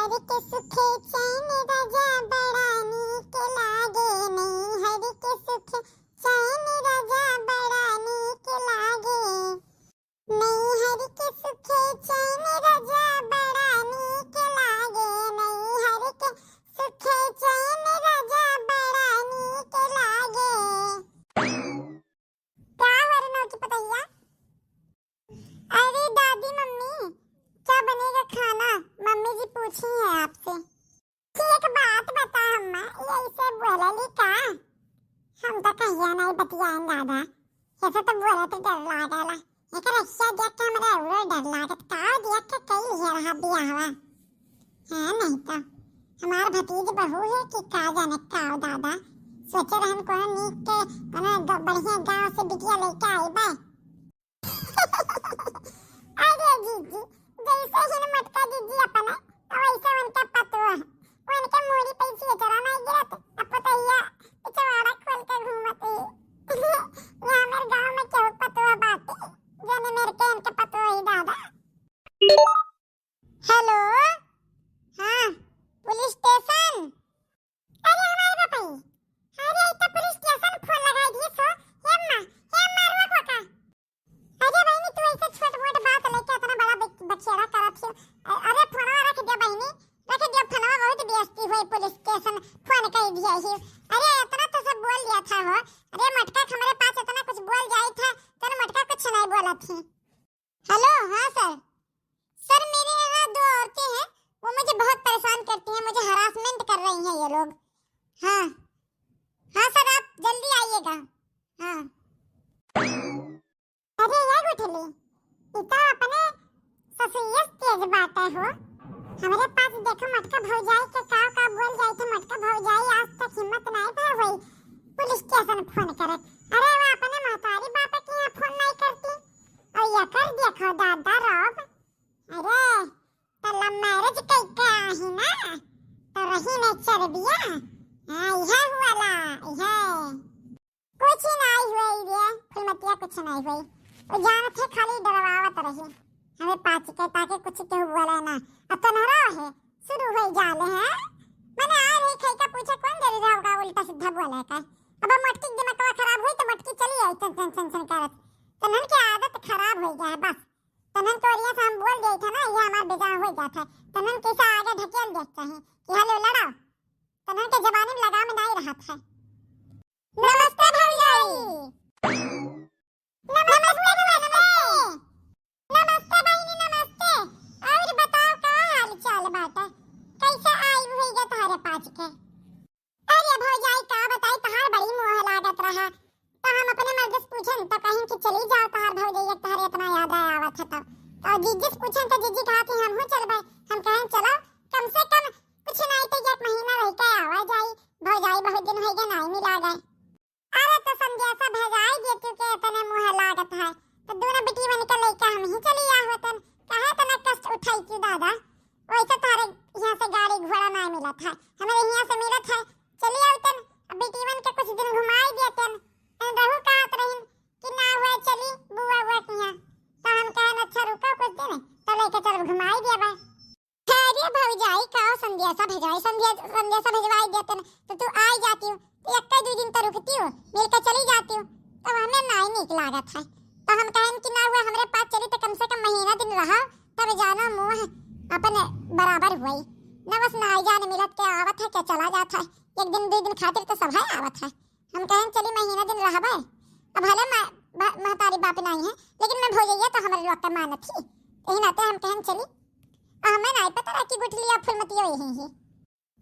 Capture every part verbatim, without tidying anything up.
हर के सुखे चैन राजा बड़ा नीक लागे, नैहर के सुखे चैन राजा बड़ा नीक लागे। नैहर के सुखे चैन राजा बड़ा नीक लागे, नैहर के सुखे चैन राजा बड़ा नीक लागे। का हो रे नौकी पतैया? अरे दादी मम्मी, क्या बनेगा खाना? मम्मी जी पूछी है आपसे। कि एक बात बता अम्मा, ये ऐसे बोलली का? हम तो कहिया नहीं बतियाएन दादा, ऐसे तो बोले तो डर लागेला। एक रस्सा देख के हमरा अउरो डर लागत, का देख के कई लिया रहा बियाहवा। हाँ, नहीं तो हमार भतीज बहू है कि का जाने का हो दादा। सोचे रहन कोनो नीक के, कोनो ग-, बढ़िया गांव से बिटिया लेके आइबे। अरे जीजी, जैसे ही न मोटका जीजी अपने, तो वैसे उनका पतोह। वो उनके मूड़ी पे से चरा नहीं गिरत, अब पतैया पिछवाड़ा खोल के घूमत है। ये हमारे गांव में केहू पतोह बाटे, जने मेरे के इनके पतोह ही दादा। हेलो, हाँ, पुलिस स्टेशन। अरे हमारे बापई, अरे ई तो पुलिस स्टेशन फोन लगाई दिए सो। हे अम्मा, हे अम्मा, रुआ को का? अरे बहिनी, तू ऐसे छोट मोट बात लेके इतना बड़ा बक-, बखेड़ा करत हो। अ-, अरे फोनवा रख दे बहिनी, रख दे फोनवा, बहुत बेइज्जती हुई, पुलिस स्टेशन फोन कर दिया ही। अरे इतना तो सब बोल दिया था हो। अरे मटका हमरे पास इतना कुछ बोल जाई था, तन मटका कुछ नहीं बोलत ही। हेलो, हाँ सर। सर, मेरे यहाँ दो औरतें हैं, वो मुझे बहुत परेशान करती हैं, मुझे हरासमेंट कर रही हैं ये लोग। हाँ, हाँ सर, आप जल्दी आइएगा। हाँ। अरे ये गुठली, ई तो अपने ससुरियस तेज बाटे हो। हमरे पास देखो मटका भौजाई के का का बोल जाई थे, मटका भौजाई आज तक हिम्मत नहीं भा होई पुलिस स्टेशन फोन करे। अरे वो अपने महतारी बाप के यहाँ फोन नहीं करती और ये कर देखो दादा रौब। अरे तो लव मैरिज कइके आही ना, तो रही नहीं चरबिया। हाँ, इहे हुआला, इहे। कुछ ही नहीं हुए रे फुलमतिया, कुछ नहीं हुए। वो जानत है खाली डरवावत रही हमें पाची के, ताकि कुछ केहू बोले ना। अब तो नहरा है, शुरू हो जाले हैं। मैंने आ रही खाई का पूछे कौन जरूरी होगा उल्टा सीधा बोले का। अब मटकी के दिमागवा खराब हुई तो मटकी चली आई चन चन चन चन करत। तनन के आदत खराब हो गया है बस। तनन के ओरिया से हम बोल देई थे ना, ये हमार बेजान हो जात है। तनन के से आगे ढकेल देत चाही कि हेलो लड़ाओ। तनन के जबानी में लगाम नहीं रहत है। नमस्ते भौजाई। नमस्ते, नमस्ते। नमस्ते बहिनी, नमस्ते। और बताओ का हाल चाल बाटे? कैसे आई हुई गे तोहरे पास के? अरे भौजाई का बताई, तहार बड़ी मोह लागत रहा, तो हम अपने मर्द से पूछन तो कहिन कि चली जाओ, तहार भौजैया तहरे इतना याद आवत है। तो, तो जीजी से पूछन तो जीजी कहा कि हमहू चलबे। हम कहन चलो, कम से कम कुछ नहीं तो एक महीना रह के आवा जाई, भौजाई बहुत दिन हो गए नहीं मिला गए। अरे तो संदेशा भेजाई देती के इतने मुँह लागत है, तो दोनों बिटिवन के लेके हम ही चली आ होतन। काहे इतना कष्ट उठाई थी दादा? वैसे तारे यहाँ से गाड़ी घोड़ा नहीं मिलत है, हमारे यहाँ से मिलत है। चली आवतन, अब बिटिवन के कुछ दिन घुमाई देतन। रहू कहत रहिन कि ना हुआ चली बुआ बुआ के यहाँ, तो हम कहन अच्छा रुको कुछ दिन, तो लेके चल घुमाई देबा। अरे भौजाई, का संदेशा भेजवाई, संदेश, संदेशा भेजवाई देते न, तो तू आई जाती हो, तो एक दो दिन तो रुकती हो, मिलकर चली जाती हो, तब हमें नाई नीक लागत है। तो हम कहन कि ना हुआ हमरे पास चली तो कम से कम महीना दिन रहा, तब जानो मुँह अपन बराबर हुई। न बस नाई जाने मिलत के आवत है, क्या चला जात है, एक दिन दो दिन खातिर तो सब है आवत है। हम कहन चली महीना दिन रहबे। अब भले म-, भ-, महतारी बाप नहीं है, लेकिन मैं भौजैया तो हमारे लोग का मानत ही। यही नाते हम कहन चली। अब हमें नहीं पता रहा कि गुठलिया फुलमतिया यही है।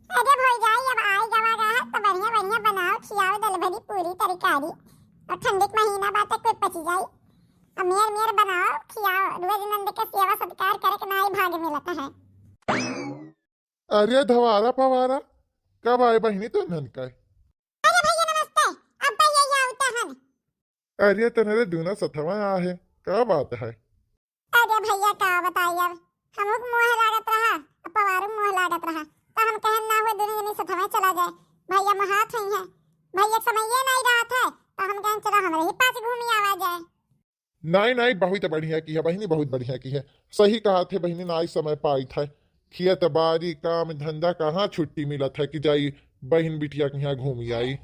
अरे भौजाई, अब आई गवा गया है, तो बढ़िया बढ़िया बनाओ, खियाओ, दल भरी पूरी तरकारी। और ठंडी के महीना बाटे, कोई पची जाई। अब मेर मेर बनाओ, खियाओ, रोज नंद के सेवा सत्कार करे के नाई भाग मिलता है। अरे धवारा पवारा, कब आए बहिनी तो नन का? अरे भैया नमस्ते, अब भैया ये आवता हन। अरे तनरे दूना सथवा आहे, का बात है? अरे भैया का बताई, अब हमहू के मोह लागत रहा, अब पवारू मोह लागत रहा, तो हम कहन ना हुए दोनों जनी सथवा चला जाए। भैया मोहात हुई हैं, भैया के समय ये नहीं रहत है, तो हम कहन चलो हमरे ही पास घूमी आवा जाए। नाई, नाई, बहुत बढ़िया की है बहिनी, बहुत बढ़िया की है। सही कहा थे बहिनी, नाई समय पाई था। खेत बारी, काम धंधा, कहाँ छुट्टी मिलत है कि जाई बहिन बिटिया के यहाँ घूमी आई।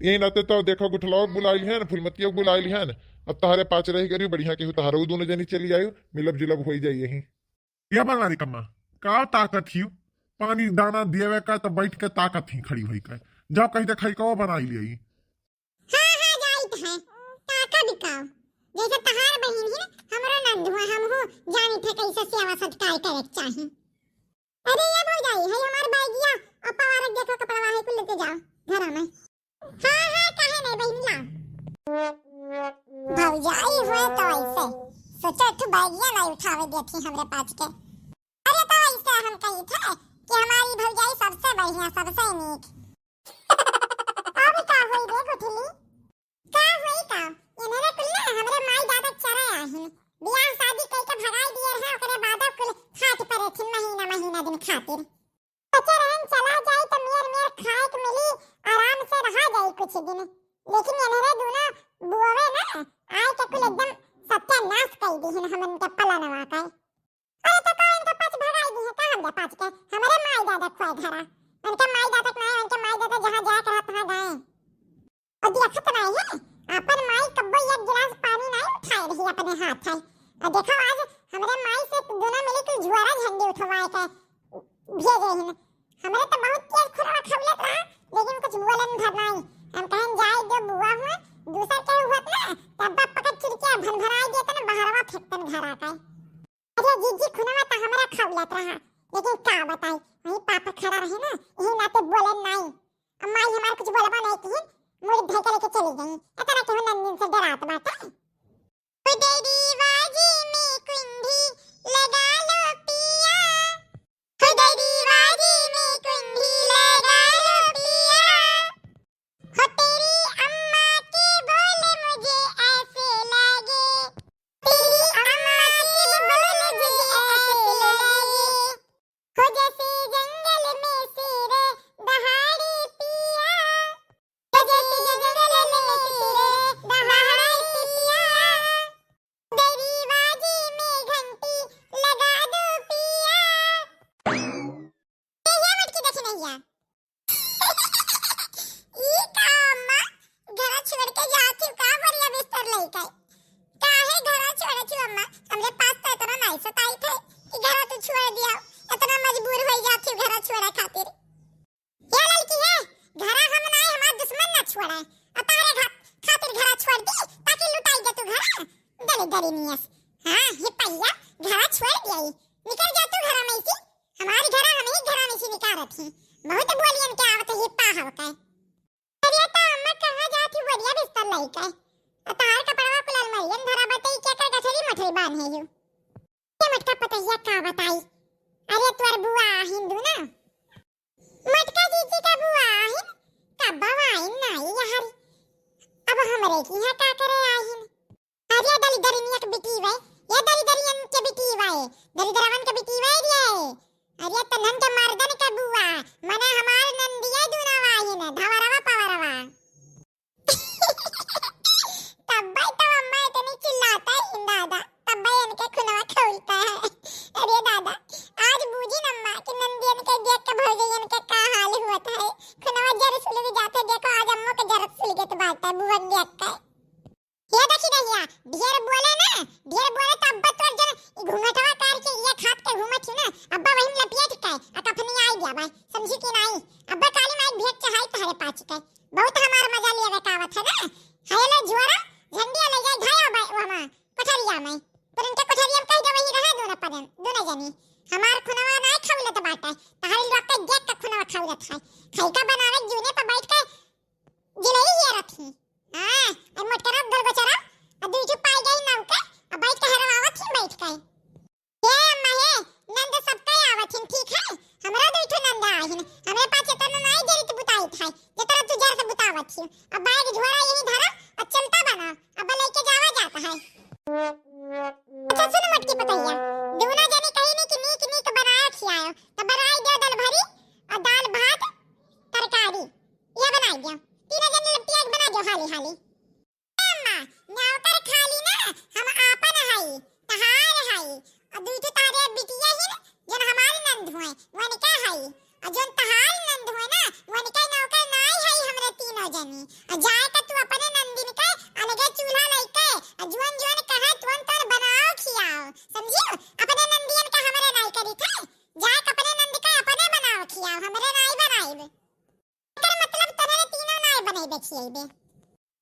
यही नाते तो देखो, गुठलवा बुलाइल है न, फुलमतिया बुलाइल है न, अब तहरे पाँच रही करी बढ़िया, केहू तहरो दोनों जनी चली आयु, मिलब जुलब होई जाई यही। या बनवारी कम्मा, का ताकत ही? पानी दाना देवे का तो बैठ के ताकत ही खड़ी होई का। जाओ कहीं देखा का बनाई ले आई। हाँ, हाँ, जाइत है। ताकत का? जैसे तहार बहिन ही, हमरो नंद हुआ, हम हो जानित है कैसे सेवा सत्कार करे के चाही। अरे ये भौजाई, है हमार बैगिया, और पवारक देखो कपड़वा है, कुल लेके जाओ घरा में। हाँ, हाँ, काहे नहीं बहिन, लाओ। भौजाई हुए तो ऐसे, सोचो तू बैगिया नहीं उठावे देती हमरे पास के। अरे तो ऐसे हम कही थे कि हमारी भौजाई सबसे बढ़िया, सबसे नीक। अब का होई रे गुठली? का होई का? इन्हरे कुल ना हमरे माई दादा चरे आहिन। बियाह शादी कई के भगाई दिए रहे, ओकरे बाद कुल फाट पड़े थी महीना, महीना दिन खातिर। सोचे रहन चला जाई तो मेर मेर खाए के मिली, आराम से रहा जाई कुछ दिन। लेकिन इन्हरे दोनों बुआवे ना आए के कुल एकदम सत्यानाश कर दी हमन के पलनवा का। अरे तो का इनका पाँच भगाई दी है, का हम दे पाँच के? हमरे माई दादा खोए घरा। उनके माई दादा के नहीं, उनके माई दादा जहाँ जाए के रहत वहाँ गए। और देखत नहीं है, अपन माई कब्बो एक गिलास पानी नहीं उठाए रही अपने हाथ है। और देखो आज हमरे माई से दोनों मिली के झुआरा झंडी उठवाए के भेजे हिन। हमरे तो बहुत तेज खुरवा खौलत रहा, लेकिन कुछ बोलन भर नहीं। हम कहन जाए दो बुआ हुआ, दूसर के हुआ ना, तब बाप पकड़ चिड़किया भन भराई देतन, बहरवा फेंकतन घर आके। अरे जीजी, खुनवा त हमरा खौलत रहा, लेकिन का बताई, वही पापा खड़ा रहे ना, यही नाते बोले नाई। अब माई हमार कुछ बोलबा नहीं किहिन, मुड़ी धर के लेके चली गई। इतना केहू नंदिन से डरात बाटे। खुदेरी बाजी में कुंडी लगा लो पिया, खुदेरी बाजी में कुंडी लगा लो पिया। हो तेरी अम्मा के बोल मुझे ऐसे लगे, तेरी अम्मा के बोल मुझे ऐसे लगे, हो जैसे जंगल में शेर दहाड़े पिया, हो जैसे जंगल में शेर दहाड़े पिया, दरवाजे में घंटी लगा दो पिया। ए, ये मटकी देखी नहीं है। ई का अम्मा, घरा छोड़ के जात ही का, बढ़िया बिस्तर लेके? काहे घरा छोड़े छी अम्मा? हमरे पास तो इतना नहीं सताई थे कि घरा तू छोड़ दिया, इतना मजबूर हो जात ही घरा छोड़े खातिर। ये लड़की है, घरा हम नाई, हमार दुश्मन ना छोड़े। आ तारे घा-, खातिर घरा छोड़ दी, ताकि लुटाई दे तू घरा। दली दली नियस। हाँ, ये पहिया घरा छोड़ दिया ही। निकल जा तू घरा में से। हमारी घरा हम ही घरा में से निकारत ही। बहुत बोलियन के आवत ही पाहव के। अरे तो अम्मा कहाँ जात ही बढ़िया बिस्तर लाई के? आ तार कपड़वा कुल अलमारियन धरा बतई के कर गठरी मठरी बांधे यू। ये मटका पतैया का बताई? अरे तोर बुआ हिंदू ना। मटका जीजी का बुआ आहिन, कब्बा आइन नाई यार। अब हमरे की यहाँ का करे आहिन? अरे दलिदरिनिया के बिटी वे, ये दलिदरियन के बिटी वे, दलिदरवन के बिटी वे रे। अरे तनन के मर्दन के बुआ, मने हमार नंदिया दूना आहिन, धवरवा पवरवा। तब्बे तो अम्मा इतनी चिल्लाता है दादा, तब्बे इनके खुनवा खौलता है। अरे दादा, आज बूझी न अम्मा कि नंदियन के देख के भौजैयन के का हाल हुआ था है। खुनवा जर सुलग जाते, देखो आज अम्मो के जर सुलगत बात है बुआ के देख के। ये देखी रहिया, ढेर बोले ना, ढेर बोले तो अब्बा तोर जन ई घूंघटवा काट के ये खात के घूमत ही ना, अब्बा वही में लपियत के आ कफनी आई गया भाई, समझी कि नहीं? अब्बा काली माई भेंट चढ़ाई तहरे पाँच के। बहुत हमार मजा लेवे का आवत है ना। हेलो जुआरा, झंडिया ले जाए धाया बा-, वहमा, कोठरिया में। पर इनके कोठरिया में कह दे वही रहे दोनों पदन, दोनों जनी। हमार खुनवा ना खौलत बाटे, तहरी लोग के देख के खुनवा खौलत है। खैका बनावे जूने पर बैठ के जिलई ये रखी। हाँ, ए मोटकरा गलगोचरा, आ दुई ठो पाई गई नाव के, आ बैठ के हरवावत ही बैठ के। ए अम्मा हे, नंद सबका आवत हिन, ठीक है? हमरा दुई ठो नंद आहिन, हमरे पास इतना नाई जरित बुताई था, जितना तू जर से बुतावत ही। अब बैग झोरा यही धरा, अब चलता बना, अब लेके जावा जाता है। अच्छा सुन मोटकी पतैया, दूना जनी कहीं नहीं कि नीक नीक बनाए खियायो, तो बनाई दे दाल भरी और दाल भात तरकारी, ये बनाई दे। तीनों जनी लपटिया के बना दे हाली हाली। अम्मा, नौकर खाली ना, हम आपन हई, तहार हई, और दुई ठो तहरे बिटिया ही ना, जन हमारी नंद हुए, वनका हई। अउर जौन तहार नंद हुए ना, वनका नौकर नाई हई हमरे तीनों जनी। अउर जाए का तू अपने नंदिन के अलगे चूल्हा लइके, अउर जौन जौन कहे तौन तौन बनाओ खियाओ, समझियो? अपने नंदियन का हमरे नाई करी थे, जाए के अपने नंद के अपने बनाओ खियाओ, हमरे नाई बनाइब। एकर मतलब तोहरे तीनों नाई बनइबे खियइबे।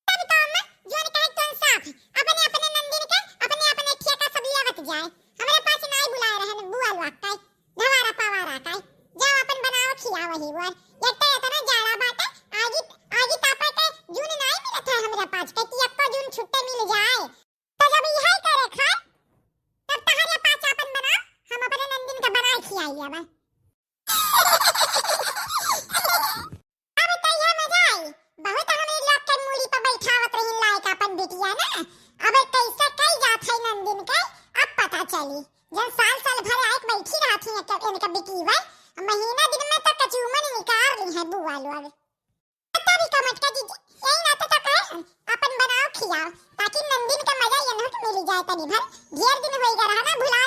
तब काम में जौन कहे तौन साफ, अपने अपने नंदिन के अपने अपने ठेका सब लियावत जाए। हमरे पास नाई बुलाए रहन बुआ लोग के, धवारा पवारा के। जाओ अपन बनाओ खियाओ ही वर। एक तो इतना जाड़ा बाटे, आगी, आगी तापे के जून नाई मिलत है हमरे पास के कि एक्को जून छुट्टे मिल जाए। तो जब इहे करे खाए, तब तहरे पास अपन बनाओ, हम अपने नंदिन के बनाए खियाई अब। अब तो ये मजा आई, बहुत हमरे लोग के मूड़ी पर बैठावत रही लायक अपन बिटिया ना। अब कैसे कई जात है नंदिन के, अब पता चली। जब साल साल भर आए के बैठी रहत ही इनके, इनके बिटिया, महीना दिन में तो कचूमन निकाल ली है बुआ लोग। तभी का मटका जीजी, यही नाते तो कहे, अपन बनाओ खियाओ, ताकि नंदिन का मजा ये नहक मिल जाए तनी भर। ढेर दिन होई गया रहा ना, भुला